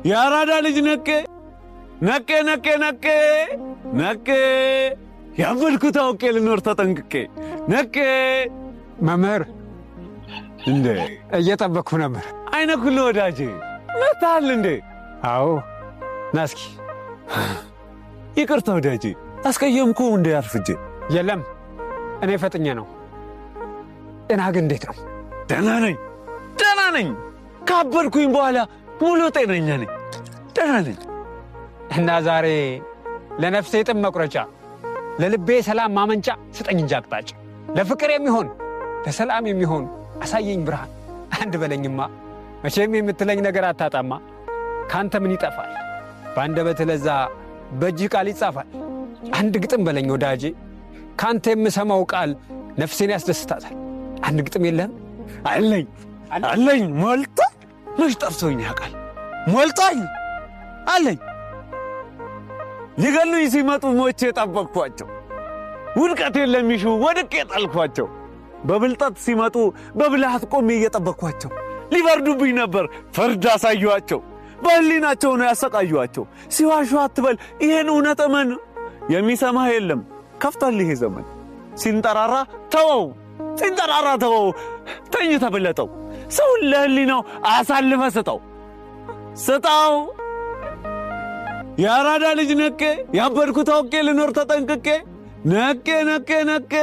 የአራዳ ልጅ ነቄ ነቄ ነቄ ነቄ ነቄ ያበድኩት አውቄ ልኖር ተጠንቅቄ ነቄ። መምህር እንዴ፣ እየጠበቅኩ ነበር። አይነ ኩሉ ወዳጄ መታል እንዴ? አዎ፣ ና እስኪ። ይቅርታ ወዳጄ አስቀየምኩ እንዴ አርፍጄ? የለም፣ እኔ ፈጥኜ ነው። ጤና ግን እንዴት ነው? ደህና ነኝ፣ ደህና ነኝ። ካበድኩኝ በኋላ ሙሉ ጤነኛ ነኝ። ደህና ነኝ። እና ዛሬ ለነፍሴ ጥም መቁረጫ፣ ለልቤ ሰላም ማመንጫ ስጠኝ እንጂ አቅጣጫ። ለፍቅር የሚሆን ለሰላም የሚሆን አሳየኝ ብርሃን። አንድ በለኝማ፣ መቼም የምትለኝ ነገር አታጣማ። ከአንተ ምን ይጠፋል? በአንደበትህ ለዛ በእጅህ ቃል ይጻፋል። አንድ ግጥም በለኝ ወዳጄ፣ ከአንተ የምሰማው ቃል ነፍሴን ያስደስታታል። አንድ ግጥም የለህም? አለኝ አለኝ፣ ሞልቶ መች ጠፍቶኝ ያውቃል? ሞልቶኝ አለኝ። ሊገሉኝ ሲመጡ ሞቼ ጠበቅኳቸው። ውድቀቴን ለሚሹ ወድቄ ጣልኳቸው። በብልጠት ሲመጡ በብልሃት ቆሜ እየጠበቅኳቸው። ሊፈርዱብኝ ነበር፣ ፍርድ አሳየኋቸው። በሕሊናቸው ነው ያሰቃዩኋቸው። ሲዋሹ አትበል፣ ይሄን እውነት እመን። የሚሰማህ የለም፣ ከፍቷል ይሄ ዘመን። ሲንጠራራ ተወው፣ ሲንጠራራ ተወው፣ ተኝተህ ብለጠው። ሰውን ለሕሊናው አሳልፈ ስጠው፣ ስጠው። የአራዳ ልጅ ነቄ ያበድኩት አውቄ ልኖር ተጠንቅቄ ነቄ ነቄ ነቄ።